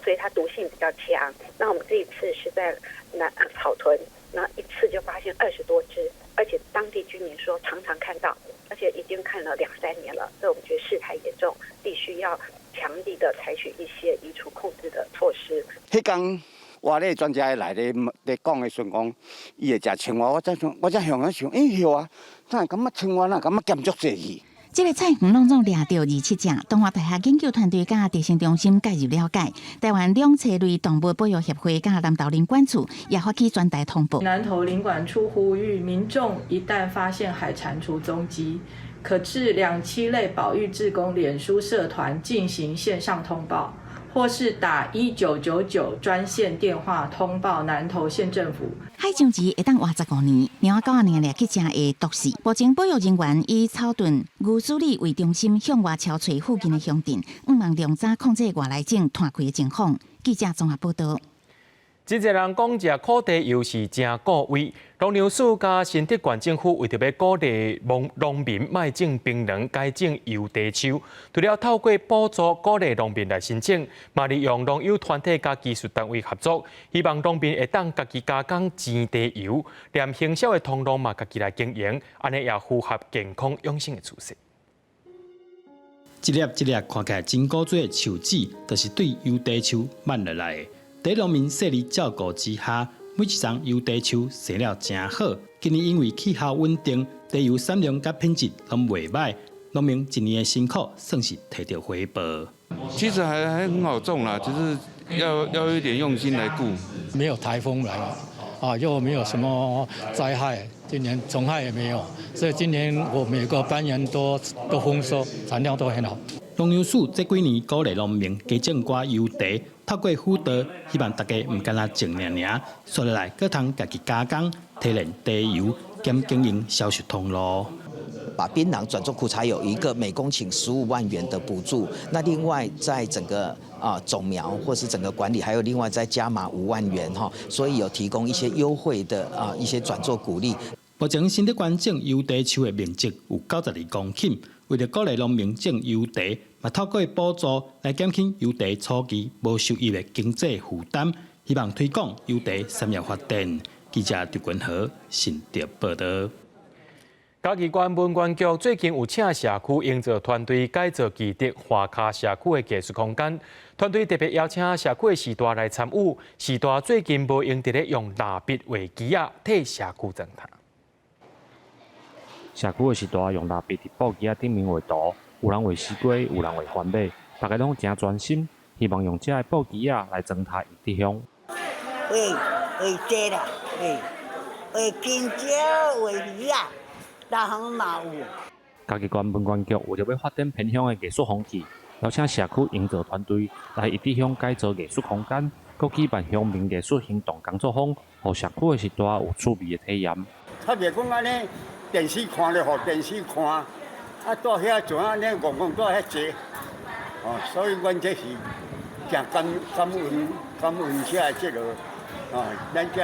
所以它毒性比較強。那我們這一次是在南草屯，那一次就發現20多隻，而且當地居民說常常看到，而且已經看了兩三年了，所以我們覺得事態嚴重，必須要強力的採取一些移除控制的措施。彼工我咧專家來咧咧講的時陣講，伊會食青蛙，我才想，我才想想，欸，對啊，哪會感覺青蛙，哪會感覺鹹足濟去？這個菜園攏總掠著27隻，東華大學研究團隊佮地生中心介入了解，台灣兩棲類動物保育協會佮南投林管處也發起全台通報。南投林管處呼籲民眾，一旦發現海蟾蜍蹤跡，可至兩棲類保育志工臉書社團進行線上通報，或是打1999專線電話通報南投縣政府。海蟄蛆會當活15年，貓仔狗仔掠去食會毒死。目前保育人員以草屯牛子里為中心，向外敲揣附近的鄉鎮，向望量早控制外來種湠開的情況。記者綜合報道。真濟人講食苦茶油是誠顧胃，農糧署佮新竹縣政府為著欲鼓勵農民莫種檳榔，改種油茶樹，除了透過補助鼓勵農民來申請，嘛利用農友團體佮技術單位合作，希望農民會當家己加工煎茶油，連行銷的通路嘛家己來經營，按呢也符合健康養生的趨勢。一粒一粒看起來真古錐的樹籽，就是對油茶樹挽落來的。佇農民細膩照顧之下，每一叢油茶樹生了誠好。今年因為氣候穩定，茶油產量佮品質攏袂䆀，農民一年的辛苦算是提著回報。其實還很好種啦，只是要一點用心來顧。沒有颱風來嘛，啊，又沒有什麼災害，今年蟲害也沒有，所以今年我每個班員都豐收，產量都很好。農糧署這幾年鼓勵農民加種寡油茶，透過輔導，希望大家毋干焦種爾爾，紲落來閣通家己加工、提煉茶油兼經營銷售通路。把檳榔轉做苦茶油，一個每公頃15萬元的補助。那另外在整個啊種苗或是整個管理，還有另外再加碼5萬元哈，所以有提供一些優惠的啊一些轉做鼓勵。目前新竹縣種油茶樹的面積有92公頃，為著鼓勵農民種油茶，嘛透過補助來減輕油茶初期無收益的經濟負擔，希望推廣油茶產業發展。記者張君和新竹報導。嘉義縣文管局最近有請社區營造團隊改造基地華卡社區的藝術空間，團隊特別邀請社區的序大來參與。序大最近無閒佇咧用蠟筆畫枝仔，替社區裝呔。社區的序大用蠟筆佇布枝仔頂面畫圖，有人畫西瓜，有人畫番麥，大家攏誠專心，希望用這个布枝仔來裝呔義德鄉。畫畫這啦，畫畫香蕉，畫魚仔。大行嘛有。嘉義縣文管局為著欲發展偏鄉的藝術風氣，邀請社區營造團隊來義德鄉改造藝術空間，閣舉辦鄉民藝術行動工作坊，予社區的序大有趣味的體驗。較袂講按呢，電視看咧，予電視看，啊，蹛遐做按呢，戇戇蹛遐坐，哦，所以阮這是誠感感恩感恩遮的這个，哦，咱遮。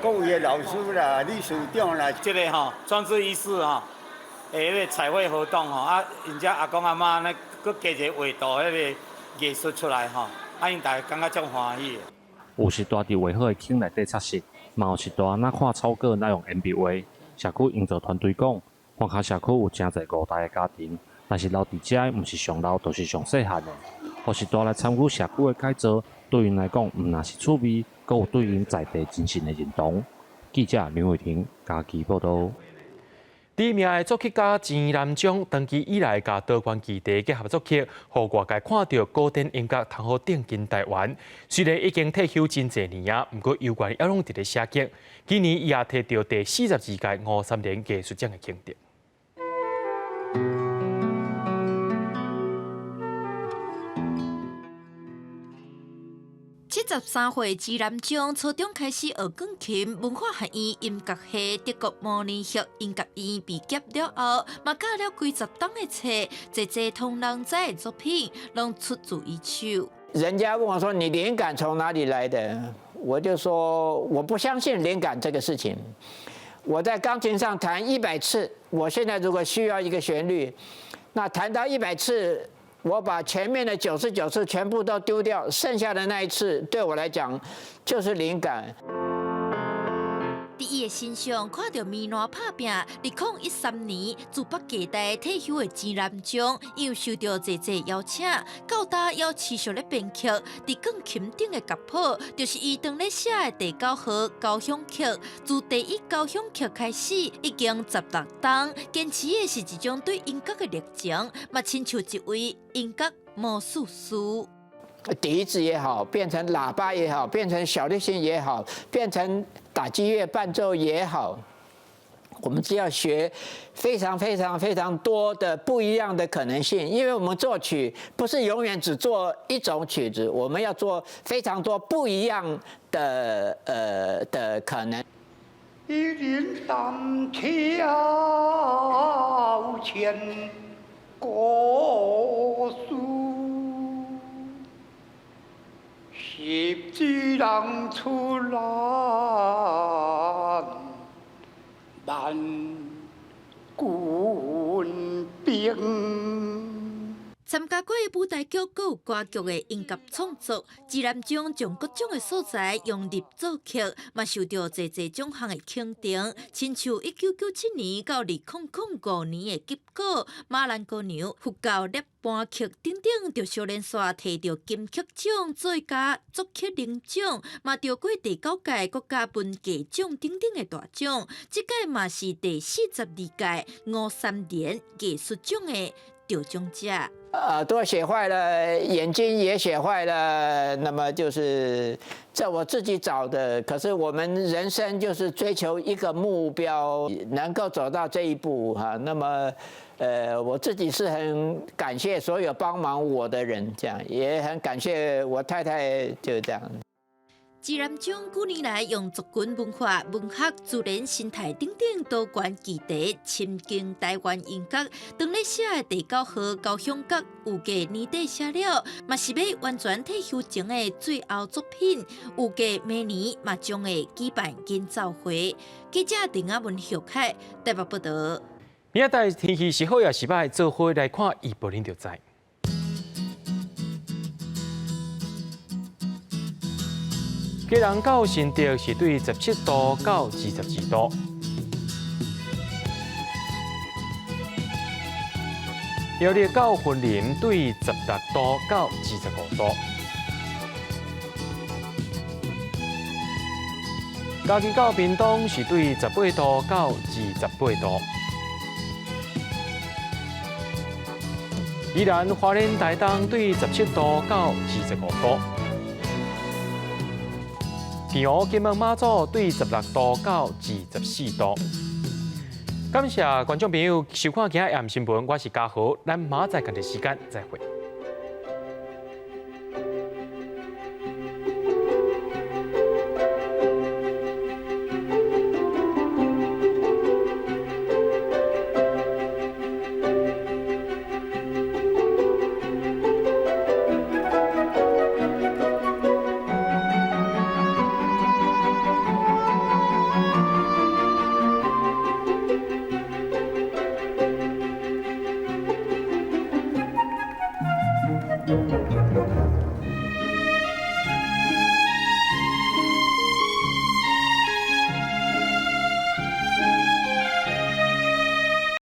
各位的老師啦、理事長啦，這个吼專注藝術吼，彼个彩繪活動吼，啊，𪜶遮阿公阿嬤呢，閣加一個畫圖彼个藝術出來吼，啊，𪜶大家感覺足歡喜的。有序大佇畫好的框內底擦色，嘛有序大若看草稿，若用鉛筆畫。社區營造團隊講，環跤社區有誠濟五代的家庭，但是留佇遮的毋是上老，就是上細漢的。予序大來參與社區的改造，對𪜶來講，毋但是趣味，閣有對𪜶在地精神的認同。記者梁慧婷嘉義報導。知名的作曲家錢南章長期以來共多元基地結合作曲，予外界看著古典音樂通好轉進台灣。雖然已經退休真濟年啊，毋過猶原猶攏佇咧寫曲。今年伊也提著第42屆吳三連藝術獎的肯定。 73歲錢南章初中開始學鋼琴，文化學院音樂系德國慕尼黑音樂院畢業了後，嘛教了幾十檔的冊，濟濟通人知的作品，攏出自伊手。人家問我說：你靈感從哪裡來的？我就說我不相信靈感這個事情。我在鋼琴上彈100次，我現在如果需要一個旋律，那彈到100次。我把前面的99次全部都丟掉，剩下的那一次對我來講就是靈感。佇伊的身上看著米蘭拍拚，2013年自北藝大退休的錢南章，因為受著濟濟邀請，到今猶持續咧編曲。佇鋼琴頂的樂譜，就是伊當咧寫的第九號交響曲。自第一交響曲開始，已經16冬，堅持的是一種對音樂的熱情，嘛親像一位音樂魔術師。笛子也好，變成喇叭也好，變成小提琴也好，變成打擊樂伴奏也好，我們只要學非常非常非常多的不一樣的可能性，因為我們作曲不是永遠只做一種曲子，我們要做非常多不一樣的可能。一人擔挑千古事。十指人出來，萬軍兵。參加過舞台劇、閣有歌劇的音樂創作，錢南章將各種的素材融入作曲，嘛受著濟濟獎項的肯定。親像1997年到2005年的結果，馬蘭姑娘、佛教涅槃曲等等，就相連續提著金曲獎最佳作曲人獎，嘛著過第9屆國家文藝獎等等的大獎。這屆嘛是第42屆吳三連藝術獎的得獎者。耳朵寫壞了，眼睛也寫壞了，那麼就是這我自己找的。可是我們人生就是追求一個目標，能夠走到這一步哈。那麼，我自己是很感謝所有幫忙我的人，這樣也很感謝我太太，就這樣。錢南章幾年來用族群文化、文學、自然生態等等多元議題，深耕台灣音樂。當咧寫的第9號交響曲，預計年底寫了，嘛是欲完全退休前的最後作品。預計明年嘛將會舉辦演奏會。記者鄧亞文、許凱台北報導。明仔載天氣是好抑是䆀，做伙來看預報恁就知。基隆到新竹是對17度到22度。苗栗到雲林對16度到25度。嘉義到屏東是對18度到28度。宜蘭花蓮台東對17度到25度。澎湖金門馬祖對16度到24度。感謝觀眾朋友收看今仔暗新聞，我是嘉豪，咱明仔載仝一時間再會。